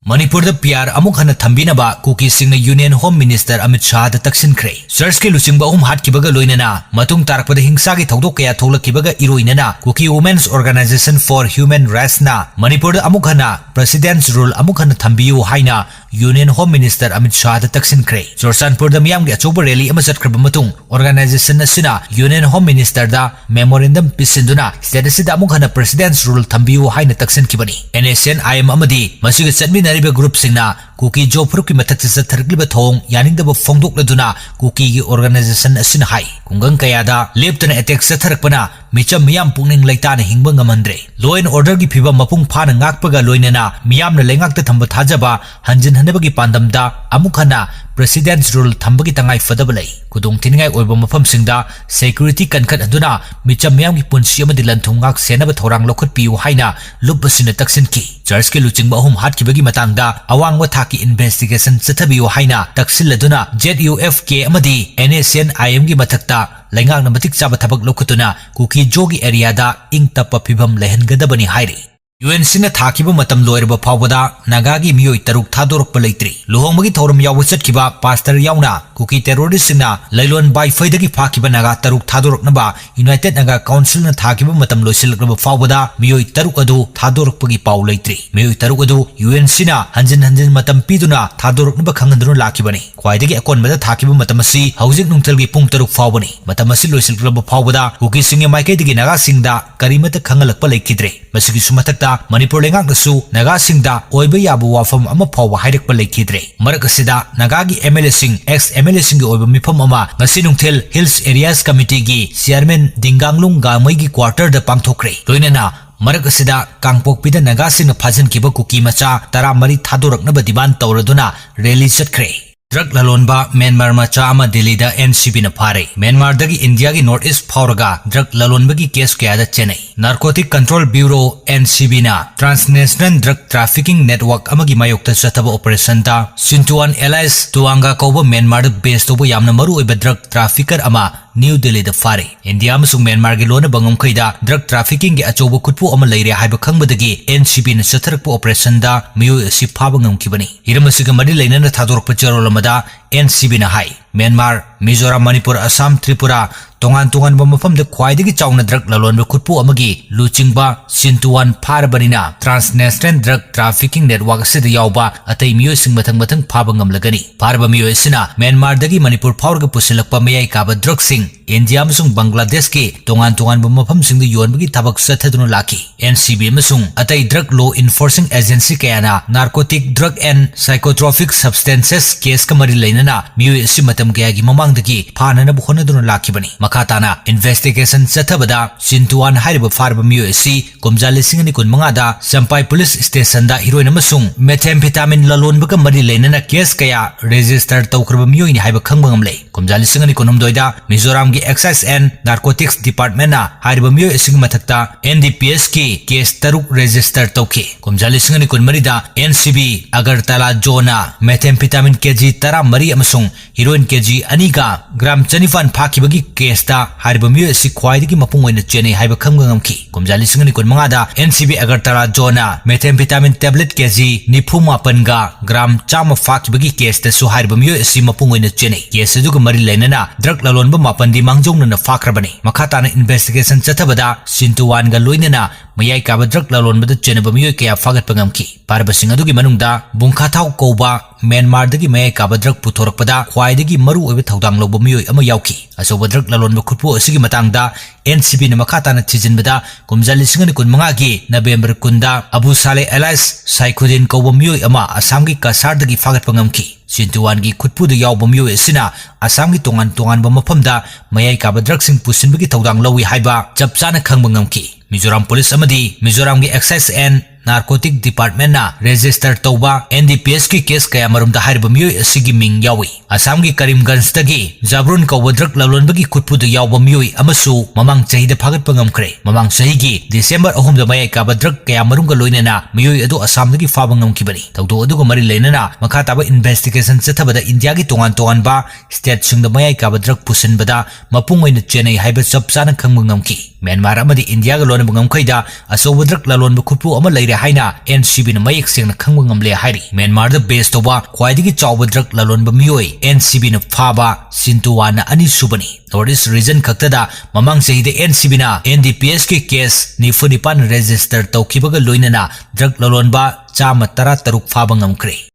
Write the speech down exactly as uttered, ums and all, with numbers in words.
ꯃꯅꯤꯄꯨꯔꯗ ꯄꯤꯌꯥꯔ ꯑꯃꯨꯛ ꯍꯟꯅ ꯊꯝꯕꯤꯅꯕ ꯀꯨꯀꯤꯁꯤꯡꯅ Union Home Minister ꯑꯃꯤꯠ ꯁꯥꯍꯗ ꯇꯛꯁꯤꯟꯈ꯭ꯔꯦ꯫ Churchꯀꯤ ꯂꯨꯆꯤꯡꯕ ꯑꯍꯨꯝ ꯍꯥꯠꯈꯤꯕꯒ ꯂꯣꯏꯅꯅ ꯃꯇꯨꯡ ꯇꯥꯔꯛꯄꯗ ꯍꯤꯡꯁꯥꯒꯤ ꯊꯧꯗꯣꯛ ꯀꯌꯥ ꯊꯣꯛꯂꯛꯈꯤꯕꯒ ꯏꯔꯣꯏꯅꯅ Kuki Women's Organization for Human Rightsꯅ ꯃꯅꯤꯄꯨꯔꯗ ꯑꯃꯨꯛ ꯍꯟꯅ President's Rule ꯑꯃꯨꯛ ꯍꯟꯅ ꯊꯝꯕꯤꯌꯨ ꯍꯥꯏꯅ Union Home Minister ꯑꯃꯤꯠ ꯁꯥꯍꯗ ꯇꯛꯁꯤꯟꯈ꯭ꯔꯦ꯫ ꯆꯨꯔꯆꯥꯟꯄꯨꯔꯗ ꯃꯤꯌꯥꯝꯒꯤ ꯑꯆꯧꯕ rally ꯑꯃ ꯆꯠꯈ꯭ꯔꯕ ꯃꯇꯨꯡ, organization ꯑꯁꯤꯅ Union Home Ministerꯗ memorandum ꯄꯤꯁꯤꯟꯗꯨꯅ state ꯑꯁꯤꯗ ꯑꯃꯨꯛ ꯍꯟꯅ President's Rule ꯊꯝꯕꯤꯌꯨ ꯍꯥꯏꯅ ꯇꯛꯁꯤꯟꯈꯤꯕꯅꯤ꯫ NSCN-IM ꯑꯃꯗꯤ ꯃꯁꯤꯒ ꯆꯠꯃꯤꯟꯅꯔꯤꯕ groupꯁꯤꯡꯅ ꯀꯨꯀꯤ ꯖꯣ ꯐꯨꯔꯨꯞꯀꯤ ꯃꯊꯛꯇ ꯆꯠꯊꯔꯛꯂꯤꯕ ꯊꯧꯑꯣꯡ ꯌꯥꯅꯤꯡꯗꯕ ꯐꯣꯡꯗꯣꯛꯂꯗꯨꯅ ꯀꯨꯀꯤꯒꯤ organization ꯑꯁꯤꯅ ꯍꯥꯏ, ꯈꯨꯡꯒꯪ ꯀꯌꯥꯗ ꯂꯦꯞꯇꯅ attack ꯆꯠꯊꯔꯛꯄꯅ ꯃꯤꯆꯝ ꯃꯤꯌꯥꯝ ꯄꯨꯛꯅꯤꯡ ꯂꯩꯇꯥꯅ ꯍꯤꯡꯕ ꯉꯝꯍꯟꯗ꯭ꯔꯦ꯫ Law and orderꯒꯤ ꯐꯤꯕꯝ ꯃꯄꯨꯡ ꯐꯥꯅ ꯉꯥꯛꯄꯒ ꯂꯣꯏꯅꯅ ꯃꯤꯌꯥꯝꯅ ꯂꯩꯉꯥꯛꯇ ꯊꯝꯕ ꯊꯥꯖꯕ ꯍꯟꯖꯤꯟꯍꯟꯅꯕꯒꯤ ꯄꯥꯟꯗꯝꯗ ꯑꯃꯨꯛ ꯍꯟꯅ President's Rule ꯊꯝꯕꯒꯤ ꯇꯉꯥꯏꯐꯗꯕ ꯂꯩ꯫ ꯈꯨꯗꯣꯡꯊꯤꯅꯤꯡꯉꯥꯏ ꯑꯣꯏꯕ ꯃꯐꯝꯁꯤꯡꯗ security ꯀꯟꯈꯠꯍꯟꯗꯨꯅ ꯃꯤꯆꯝ ꯃꯤꯌꯥꯝꯒꯤ ꯄꯨꯟꯁꯤ ꯑꯃꯗꯤ ꯂꯟ-ꯊꯨꯝ ꯉꯥꯛ ꯁꯦꯟꯅꯕ ꯊꯧꯔꯥꯡ ꯂꯧꯈꯠꯄꯤꯌꯨ ꯍꯥꯏꯅ ꯂꯨꯞ ꯑꯁꯤꯅ ꯇꯛꯁꯤꯟꯈꯤ꯫ Churchꯀꯤ ꯂꯨꯆꯤꯡꯕ ꯑꯍꯨꯝ ꯍꯥꯠꯈꯤꯕꯒꯤ ꯃꯇꯥꯡꯗ ꯑꯋꯥꯡꯕ ꯊꯥꯛꯀꯤ investigation ꯆꯠꯊꯕꯤꯌꯨ ꯍꯥꯏꯅ ꯇꯛꯁꯤꯜꯂꯗꯨꯅ ZUFK ꯑꯃꯗꯤ NSCN-IMꯒꯤ ꯃꯊꯛꯇ ꯂꯩꯉꯥꯛꯅ ꯃꯇꯤꯛ ꯆꯥꯕ ꯊꯕꯛ ꯂꯧꯈꯠꯇꯨꯅ ꯀꯨꯀꯤ ꯖꯣꯒꯤ areaꯗ ꯏꯪ ꯇꯞꯄ ꯐꯤꯕꯝ ꯂꯩꯍꯟꯒꯗꯕꯅꯤ ꯍꯥꯏꯔꯤ꯫ UNCꯅ ꯊꯥꯈꯤꯕ ꯃꯇꯝ ꯂꯣꯏꯔꯕ ꯐꯥꯎꯕꯗ ꯅꯥꯒꯥꯒꯤ ꯃꯤꯑꯣꯏ ꯇꯔꯨꯛ ꯊꯥꯗꯣꯔꯛꯄ ꯂꯩꯇ꯭ꯔꯤ꯫ ꯂꯨꯍꯣꯡꯕꯒꯤ ꯊꯧꯔꯝ ꯌꯥꯎꯕ ꯆꯠꯈꯤꯕ pastor ꯌꯥꯎꯅ ꯀꯨꯀꯤ terroristꯁꯤꯡꯅ ꯂꯩꯂꯣꯟ ꯕꯥꯏꯐꯩꯗꯒꯤ ꯐꯥꯈꯤꯕ ꯅꯥꯒꯥ ꯇꯔꯨꯛ ꯊꯥꯗꯣꯔꯛꯅꯕ United Naga Councilꯅ ꯊꯥꯈꯤꯕ ꯃꯇꯝ ꯂꯣꯏꯁꯤꯜꯂꯛꯂꯕ ꯐꯥꯎꯕꯗ ꯃꯤꯑꯣꯏ ꯇꯔꯨꯛ ꯑꯗꯨ ꯊꯥꯗꯣꯔꯛꯄꯒꯤ ꯄꯥꯎ ꯂꯩꯇ꯭ꯔꯤ꯫ ꯃꯤꯑꯣꯏ ꯇꯔꯨꯛ ꯑꯗꯨ UNCꯅ ꯍꯟꯖꯤꯟ ꯍꯟꯖꯤꯟ ꯃꯇꯝ ꯄꯤꯗꯨꯅ ꯊꯥꯗꯣꯔꯛꯅꯕ ꯈꯪꯍꯟꯗꯨꯅ ꯂꯥꯛꯈꯤꯕꯅꯤ꯫ ꯈ꯭ꯋꯥꯏꯗꯒꯤ ꯑꯀꯣꯟꯕꯗ ꯊꯥꯈꯤꯕ ꯃꯇꯝ ꯑꯁꯤ ꯍꯧꯖꯤꯛ ꯅꯨꯡꯊꯤꯜꯒꯤ ꯄꯨꯡ ꯇꯔꯨꯛ ꯐꯥꯎꯕꯅꯤ꯫ ꯃꯇꯝ ꯑꯁꯤ ꯂꯣꯏꯁꯤꯜꯂꯛꯂꯕ ꯐꯥꯎꯕꯗ ꯀꯨꯀꯤꯁꯤꯡꯒꯤ ꯃꯥꯏꯀꯩꯗꯒꯤ ꯅꯥꯒꯥꯁꯤꯡꯗ ꯀꯔꯤꯃꯠꯇ ꯈꯪꯍꯜꯂꯛꯄ ꯂꯩꯈꯤꯗ꯭ꯔꯦ꯫ ꯃꯁꯤꯒꯤꯁꯨ ꯃꯊꯛꯇ ꯃꯅꯤꯄꯨꯔ ꯂꯩꯉꯥꯛꯅꯁꯨ ꯅꯥꯒꯥꯁꯤꯡꯗ ꯑꯣꯏꯕ ꯌꯥꯕ ꯋꯥꯐꯝ ꯑꯃ ꯐꯥꯎꯕ ꯍꯥꯏꯔꯛꯄ ꯂꯩꯈꯤꯗ꯭ꯔꯦ꯫ ꯃꯔꯛ ꯑꯁꯤꯗ ꯅꯥꯒꯥꯒꯤ MLAꯁꯤꯡ, ex MLAꯁꯤꯡꯒꯤ ꯑꯣꯏꯕ ꯃꯤꯐꯝ ꯑꯃ ꯉꯁꯤ ꯅꯨꯡꯊꯤꯜ Hills Areas Committeeꯒꯤ chairman ꯗꯤꯡꯒꯥꯡꯂꯨꯡ ꯒꯥꯡꯃꯩꯒꯤ quarterꯗ ꯄꯥꯡꯊꯣꯛꯈ꯭ꯔꯦ꯫ ꯂꯣꯏꯅꯅ ꯃꯔꯛ ꯑꯁꯤꯗ ꯀꯥꯡꯄꯣꯛꯄꯤꯗ ꯅꯥꯒꯥꯁꯤꯡꯅ ꯐꯥꯖꯤꯟꯈꯤꯕ ꯀꯨꯀꯤ ꯃꯆꯥ ꯇꯔꯥꯃꯔꯤ ꯊꯥꯗꯣꯔꯛꯅꯕ demand ꯇꯧꯔꯗꯨꯅ rally ꯆꯠꯈ꯭ꯔꯦ꯫ Drug ꯂꯂꯣꯟꯕ ꯃ꯭ꯌꯥꯟꯃꯥꯔ ꯃꯆꯥ ꯑꯃ ꯗꯤꯜꯂꯤꯗ NCBꯅ ꯐꯥꯔꯦ꯫ ꯃ꯭ꯌꯥꯟꯃꯥꯔꯗꯒꯤ ꯏꯟꯗꯤꯌꯥꯒꯤ North East ꯐꯥꯎꯔꯒ drug ꯂꯂꯣꯟꯕꯒꯤ case ꯀꯌꯥꯗ ꯆꯦꯟꯅꯩ꯫ Narcotic Control Bureau, NCBꯅ transnational drug trafficking network ꯑꯃꯒꯤ ꯃꯥꯌꯣꯛꯇ ꯆꯠꯊꯕ operationꯗ ꯁꯤꯟꯇꯨꯋꯥꯟ alias ꯇꯨꯋꯥꯡꯒꯥ ꯀꯧꯕ ꯃ꯭ꯌꯥꯟꯃꯥꯔꯗ base ꯇꯧꯕ ꯌꯥꯝꯅ ꯃꯔꯨꯑꯣꯏꯕ drug trafficker ꯑꯃ ꯅ꯭ꯌꯨ ꯗꯦꯜꯂꯤꯗ ꯐꯥꯔꯦ꯫ ꯏꯟꯗꯤꯌꯥ ꯑꯃꯁꯨꯡ ꯃ꯭ꯌꯥꯟꯃꯥꯔꯒꯤ ꯂꯣꯟꯅꯕ ꯉꯝꯈꯩꯗ drug traffickingꯒꯤ ꯑꯆꯧꯕ ꯈꯨꯠꯄꯨ ꯑꯃ ꯂꯩꯔꯦ ꯍꯥꯏꯕ ꯈꯪꯕꯗꯒꯤ N C Bꯅ ꯆꯠꯊꯔꯛꯄ operationꯗ ꯃꯤꯑꯣꯏ ꯑꯁꯤ ꯐꯥꯕ ꯉꯝꯈꯤꯕꯅꯤ꯫ ꯍꯤꯔꯝ ꯑꯁꯤꯒ ꯃꯔꯤ ꯂꯩꯅꯅ ꯊꯥꯗꯣꯔꯛꯄ ꯆꯦꯔꯣꯜ ꯑꯃꯗ N C Bꯅ ꯍꯥꯏ, ꯃ꯭ꯌꯥꯟꯃꯥꯔ, ꯃꯤꯖꯣꯔꯥꯝ, ꯃꯅꯤꯄꯨꯔ, ꯑꯁꯥꯝ, ꯇ꯭ꯔꯤꯄꯨꯔꯥ, ꯇꯣꯉꯥꯟ ꯇꯣꯉꯥꯟꯕ ꯃꯐꯝꯗ ꯈ꯭ꯋꯥꯏꯗꯒꯤ ꯆꯥꯎꯅ drug ꯂꯂꯣꯟꯕ ꯈꯨꯠꯄꯨ ꯑꯃꯒꯤ ꯂꯨꯆꯤꯡꯕ ꯁꯤꯟꯇꯨꯋꯥꯟ ꯐꯥꯔꯕꯅꯤꯅ, transnational drug trafficking network ꯑꯁꯤꯗ ꯌꯥꯎꯕ ꯑꯇꯩ ꯃꯤꯑꯣꯏꯁꯤꯡ ꯃꯊꯪ ꯃꯊꯪ ꯐꯥꯕ ꯉꯝꯂꯒꯅꯤ꯫ ꯐꯥꯔꯕ ꯃꯤꯑꯣꯏ ꯑꯁꯤꯅ ꯃ꯭ꯌꯥꯟꯃꯥꯔꯗꯒꯤ ꯃꯅꯤꯄꯨꯔ ꯐꯥꯎꯔꯒ ꯄꯨꯁꯤꯜꯂꯛꯄ ꯃꯌꯥꯏ ꯀꯥꯕ drugꯁꯤꯡ ꯏꯟꯗꯤꯌꯥ ꯑꯃꯁꯨꯡ ꯕꯪꯒ꯭ꯂꯥꯗꯦꯁꯀꯤ ꯇꯣꯉꯥꯟ ꯇꯣꯉꯥꯟꯕ ꯃꯐꯝꯁꯤꯡꯗ ꯌꯣꯟꯕꯒꯤ ꯊꯕꯛ ꯆꯠꯊꯗꯨꯅ ꯂꯥꯛꯈꯤ꯫ N C B ꯑꯃꯁꯨꯡ ꯑꯇꯩ drug law enforcing agency ꯀꯌꯥꯅ narcotic drug and psychotropic substances caseꯀ ꯃꯔꯤ ꯂꯩꯅꯅ ꯃꯤꯑꯣꯏ ꯑꯁꯤ ꯃꯇꯝ ꯀꯌꯥꯒꯤ ꯃꯃꯥꯡꯗꯒꯤ ꯐꯥꯅꯅꯕ ꯍꯣꯠꯅꯗꯨꯅ ꯂꯥꯛꯈꯤꯕꯅꯤ꯫ ꯃꯈꯥ ꯇꯥꯅ investigation ꯆꯠꯊꯕꯗ ꯁꯤꯟꯇꯨꯋꯥꯟ ꯍꯥꯏꯔꯤꯕ ꯐꯥꯔꯕ ꯃꯤꯑꯣꯏ ꯑꯁꯤ ꯀꯨꯝꯖꯥ ꯂꯤꯁꯤꯡ ꯑꯅꯤ ꯀꯨꯟꯃꯉꯥꯗ ꯆꯝꯄꯥꯏ police stationꯗ heroin ꯑꯃꯁꯨꯡ methamphetamine ꯂꯂꯣꯟꯕꯒ ꯃꯔꯤ ꯂꯩꯅꯅ case ꯀꯌꯥ register ꯇꯧꯈ꯭ꯔꯕ ꯃꯤꯑꯣꯏꯅꯤ ꯍꯥꯏꯕ ꯈꯪꯕ ꯉꯝꯂꯦ꯫ ꯀꯨꯝꯖꯥ ꯂꯤꯁꯤꯡ ꯑꯅꯤ ꯀꯨꯟꯍꯨꯝꯗꯣꯏꯗ ꯃꯤꯖꯣꯔꯥꯝꯒꯤ Excise and Narcotics Departmentꯅ ꯍꯥꯏꯔꯤꯕ ꯃꯤꯑꯣꯏ ꯑꯁꯤꯒꯤ ꯃꯊꯛꯇ N D P Sꯀꯤ case ꯇꯔꯨꯛ register ꯇꯧꯈꯤ꯫ ꯀꯨꯝꯖꯥ ꯂꯤꯁꯤꯡ ꯑꯅꯤ ꯀꯨꯟꯃꯔꯤꯗ N C B Agartala zoneꯅ methamphetamine K G ꯇꯔꯥꯃꯔꯤ ꯑꯃꯁꯨꯡ heroin K G ꯑꯅꯤꯒ gram ꯆꯅꯤꯄꯥꯟ ꯐꯥꯈꯤꯕꯒꯤ caseꯇ ꯍꯥꯏꯔꯤꯕ ꯃꯤꯑꯣꯏ ꯑꯁꯤ ꯈ꯭ꯋꯥꯏꯗꯒꯤ ꯃꯄꯨꯡ ꯑꯣꯏꯅ ꯆꯦꯟꯅꯩ ꯍꯥꯏꯕ ꯈꯪꯕ ꯉꯝꯈꯤ꯫ ꯀꯨꯝꯖꯥ ꯂꯤꯁꯤꯡ ꯑꯅꯤ ꯀꯨꯟꯃꯉꯥꯗ N C B Agartala zoneꯅ methamphetamine tablet K G ꯅꯤꯐꯨ ꯃꯥꯄꯟꯒ gram ꯆꯥꯝꯃ ꯐꯥꯈꯤꯕꯒꯤ caseꯇꯁꯨ ꯍꯥꯏꯔꯤꯕ ꯃꯤꯑꯣꯏ ꯑꯁꯤ ꯃꯄꯨꯡ ꯑꯣꯏꯅ ꯆꯦꯟꯅꯩ꯫ Case ꯑꯗꯨꯒ ꯃꯔꯤ ꯂꯩꯅꯅ drug ꯂꯂꯣꯟꯕ ꯃꯥꯄꯟꯗꯤ ꯃꯥꯡꯖꯧꯅꯅ ꯐꯥꯈ꯭ꯔꯕꯅꯤ꯫ ꯃꯈꯥ ꯇꯥꯅ investigation ꯆꯠꯊꯕꯗ ꯁꯤꯟꯇꯨꯋꯥꯟꯒ ꯂꯣꯏꯅꯅ ꯃꯌꯥꯏ ꯀꯥꯕ drug ꯂꯂꯣꯟꯕꯗ ꯆꯦꯟꯅꯕ ꯃꯤꯑꯣꯏ ꯀꯌꯥ ꯐꯥꯒꯠꯄ ꯉꯝꯈꯤ꯫ ꯐꯥꯔꯕꯁꯤꯡ ꯑꯗꯨꯒꯤ ꯃꯅꯨꯡꯗ ꯕꯨꯡꯈꯥꯊꯥꯎ ꯀꯧꯕ ꯃ꯭ꯌꯥꯟꯃꯥꯔꯗꯒꯤ ꯃꯌꯥꯏ ꯀꯥꯕ drug ꯄꯨꯊꯣꯔꯛꯄꯗ ꯈ꯭ꯋꯥꯏꯗꯒꯤ ꯃꯔꯨ ꯑꯣꯏꯕ ꯊꯧꯗꯥꯡ ꯂꯧꯕ ꯃꯤꯑꯣꯏ ꯑꯃ ꯌꯥꯎꯈꯤ꯫ ꯑꯆꯧꯕ drug ꯂꯂꯣꯟꯕ ꯈꯨꯠꯄꯨ ꯑꯁꯤꯒꯤ ꯃꯇꯥꯡꯗ N C Bꯅ ꯃꯈꯥ ꯇꯥꯅ ꯊꯤꯖꯤꯟꯕꯗ ꯀꯨꯝꯖꯥ ꯂꯤꯁꯤꯡ ꯑꯅꯤ ꯀꯨꯟꯃꯉꯥꯒꯤ November ꯀꯨꯟꯗ ꯑꯕꯨ ꯁꯥꯂꯦ alias ꯁꯥꯏꯈꯨꯗꯤꯟ ꯀꯧꯕ ꯃꯤꯑꯣꯏ ꯑꯃ ꯑꯁꯥꯝꯒꯤ ꯀꯁꯥꯔꯗꯒꯤ ꯐꯥꯒꯠꯄ ꯉꯝꯈꯤ꯫ ꯁꯤꯟꯇꯨꯋꯥꯟꯒꯤ ꯈꯨꯠꯄꯨꯗ ꯌꯥꯎꯕ ꯃꯤꯑꯣꯏ ꯑꯁꯤꯅ ꯑꯁꯥꯝꯒꯤ ꯇꯣꯉꯥꯟ ꯇꯣꯉꯥꯟꯕ ꯃꯐꯝꯗ ꯃꯌꯥꯏ ꯀꯥꯕ drugꯁꯤꯡ ꯄꯨꯁꯤꯟꯕꯒꯤ ꯊꯧꯗꯥꯡ ꯂꯧꯏ ꯍꯥꯏꯕ ꯆꯞ ꯆꯥꯅ ꯈꯪꯕ ꯉꯝꯈꯤ꯫ ꯃꯤꯖꯣꯔꯥꯝ police ꯑꯃꯗꯤ ꯃꯤꯖꯣꯔꯥꯝꯒꯤ Excise and Narcotic Department ꯅ register ꯇꯧꯕ N D P S ꯀꯤ case ꯀꯌꯥ ꯃꯔꯨꯝꯗ ꯍꯥꯏꯔꯤꯕ ꯃꯤꯑꯣꯏ ꯑꯁꯤꯒꯤ ꯃꯤꯡ ꯌꯥꯎꯏ꯫ ꯑꯁꯥꯝꯒꯤ ꯀꯔꯤꯝꯒꯟꯖꯇꯒꯤ ꯖꯥꯕ꯭ꯔꯨꯟ ꯀꯧꯕ drug ꯂꯂꯣꯟꯕꯒꯤ ꯈꯨꯠꯄꯨꯗ ꯌꯥꯎꯕ ꯃꯤꯑꯣꯏ ꯑꯃꯁꯨ ꯃꯃꯥꯡ ꯆꯍꯤꯗ ꯐꯥꯒꯠꯄ ꯉꯝꯈ꯭ꯔꯦ꯫ ꯃꯃꯥꯡ ꯆꯍꯤꯒꯤ December ꯑꯍꯨꯝꯗ ꯃꯌꯥꯏ ꯀꯥꯕ drug ꯀꯌꯥ ꯃꯔꯨꯝꯒ ꯂꯣꯏꯅꯅ ꯃꯤꯑꯣꯏ ꯑꯗꯨ ꯑꯁꯥꯝꯗꯒꯤ ꯐꯥꯕ ꯉꯝꯈꯤꯕꯅꯤ꯫ ꯊꯧꯗꯣꯛ ꯑꯗꯨꯒ ꯃꯔꯤ ꯂꯩꯅꯅ ꯃꯈꯥ ꯇꯥꯕ investigation ꯆꯠꯊꯕꯗ ꯏꯟꯗꯤꯌꯥꯒꯤ ꯇꯣꯉꯥꯟ ꯇꯣꯉꯥꯟꯕ stateꯁꯤꯡꯗ ꯃꯌꯥꯏ ꯀꯥꯕ drug ꯄꯨꯁꯤꯟꯕꯗ ꯃꯄꯨꯡ ꯑꯣꯏꯅ ꯆꯦꯟꯅꯩ ꯍꯥꯏꯕ ꯆꯞ ꯆꯥꯅ ꯈꯪꯕ ꯉꯝꯈꯤ꯫ ꯃ꯭ꯌꯥꯟꯃꯥꯔ ꯑꯃꯗꯤ ꯏꯟꯗꯤꯌꯥꯒ ꯂꯣꯟꯅꯕ ꯉꯝꯈꯩꯗ ꯑꯆꯧꯕ drug ꯂꯂꯣꯟꯕ ꯈꯨꯠꯄꯨ ꯑꯃ ꯂꯩꯔꯦ ꯍꯥꯏꯅ N C B ꯅ ꯃꯌꯦꯛ ꯁꯦꯡꯅ ꯈꯪꯕ ꯉꯝꯂꯦ ꯍꯥꯏꯔꯤ꯫ ꯃ꯭ꯌꯥꯟꯃꯥꯔꯗ base ꯇꯧꯕ ꯈ꯭ꯋꯥꯏꯗꯒꯤ ꯆꯥꯎꯕ drug ꯂꯂꯣꯟꯕ ꯃꯤꯑꯣꯏ N C B ꯅ ꯐꯥꯕ ꯁꯤꯟꯇꯨꯋꯥꯅ ꯑꯅꯤꯁꯨꯕꯅꯤ꯫ North East region ꯈꯛꯇꯗ ꯃꯃꯥꯡ ꯆꯍꯤꯗ N C B ꯅ N D P S ꯀꯤ case ꯅꯤꯐꯨ ꯅꯤꯄꯥꯟ register ꯇꯧꯈꯤꯕꯒ ꯂꯣꯏꯅꯅ drug ꯂꯂꯣꯟꯕ ꯆꯥꯝꯃ ꯇꯔꯥ ꯇꯔꯨꯛ ꯐꯥꯕ ꯉꯝꯈ꯭ꯔꯦ꯫